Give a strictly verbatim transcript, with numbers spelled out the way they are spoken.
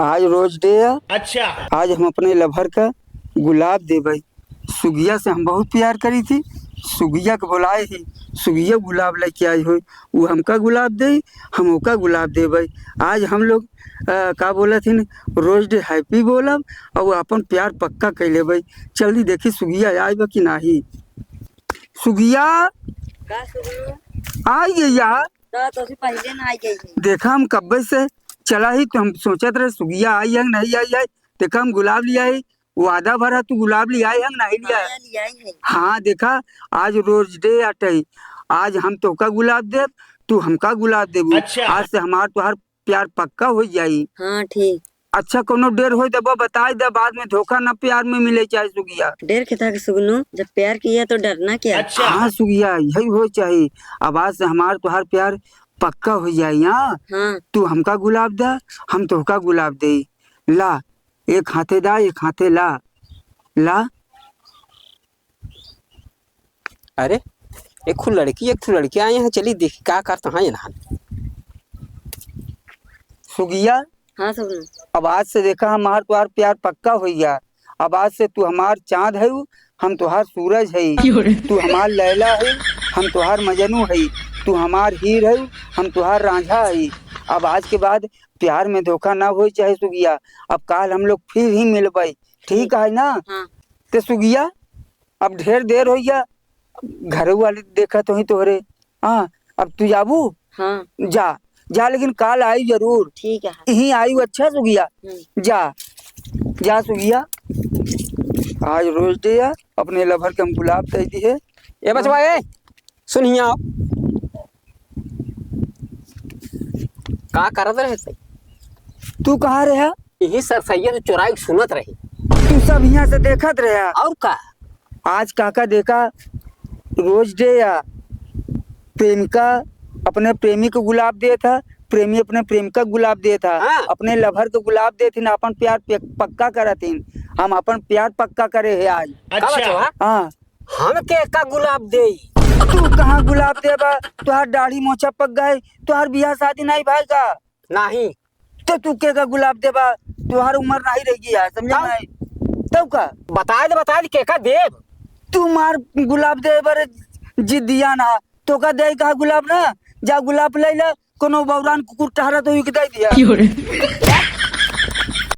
आज रोज डे है। अच्छा। आज हम अपने लभर का गुलाब देबै। सुगिया से हम बहुत प्यार करी थी। सुगिया के बोलाए ही, सुगिया गुलाब लेके आई होई। उ हमका गुलाब देई, हम ओका गुलाब देबै। आज हम लोग, अ, का बोलत हिन, रोज डे हैप्पी बोलब अउर अपन प्यार पक्का कइ लेबै। जल्दी देखी सुगिया आइ बा कि नाही। सुगिया का सुगिया? आइ गई यार। तो, तो से पहिले ना आइ गई है। देखा हम कब्बे से चला ही तो हम सोचत रहे सुगिया आई है कि नहीं आई है। देखा हम गुलाब लिया है, वादा भरा तू गुलाब लिया है कि नहीं लिया है? हाँ, लिया है। हाँ, देखा आज रोज डे आटे, आज हम तोहका गुलाब देब, तू हमका गुलाब देबू। अच्छा। आज से हमार तोहार प्यार पक्का होइ जाई। हाँ, ठीक। अच्छा, कउनो डेर होई त वो बताइ दे, बाद में धोखा न प्यार में मिले चाहे सुगिया। डेर के था कि सुगनू, जब प्यार किया तो डरना क्या? अच्छा। हाँ सुगिया, यही होइ चाही। अब आज से हमार तोहार प्यार पक्का होइ जाई। हाँ? हाँ। तू हमका गुलाब दे, हम तोहका गुलाब देई। ला, एक हाथे दा, एक हाथे ला। ला। अरे, एक ठो लड़की, एक ठो लड़की आए हैं, चली देखी का करत हैं इन्हान। सुगिया, हाँ, सुगनू। अब आज से देखा हमार तोहार प्यार पक्का होइ गया। अब आज से तू हमार चाँद हऊ, हम तोहार सूरज हई। क्यों रे? तू हमार लैला हऊ, हम तोहार मजनू हई। तू हमार हीर हऊ, हम तोहार रांझा हई। अब आज के बाद प्यार में धोखा ना होई चाहे सुगिया, अब काल हम लोग फिर ही मिलबै, ठीक है ना? हाँ। ते सुगिया, अब ढेर देर होइ गया, घरे वाले देखत होई तोहरे। हाँ, अब तू जाबू? हाँ। जा, जा, लेकिन काल आई जरूर। ठीक है। यहीं आई अच्छा सुगिया। हम्म। जा, जा सुगिया, आज रोज डे है, अपने लभर के हम गुलाब दे दिए। ए बचवा, ए, सुन हियाँ आओ। का करत रहे तै? तू कहाँ रहे? यही सरसैया से चोराई के सुनत रहे। तू सब हियाँ से देखत रहे? और का? आज काका देखा, रोज डे या प्रेमिका अपने प्रेमी को गुलाब देत ह, प्रेमी अपने प्रेमिका को गुलाब देत ह, हाँ। अपने लभर को गुलाब देत हिन, अपन प्यार पे-, पक्का करत हिन। हम अपन प्यार पक्का करे है आज। अच्छा। हाँ। हम केका गुलाब देई? तू कहाँ गुलाब देबा? तोहार दाढ़ी मोछा पक गए, तोहार बियाह शादी नहीं भइल का? नहीं। तो तू केका गुलाब देबा? तोहार उमर नहीं रह गया, समझे तब? नहीं? तब का? बताइ दे, बताइ दे, केका देब? तू मार गुलाब देबे रे जिद्दिया ना, तोका देई कहा गुलाब ना, जा गुलाब लइ ला, कोनो बौरान कुकुर टहरत होई के दे दिया। क्यों रे?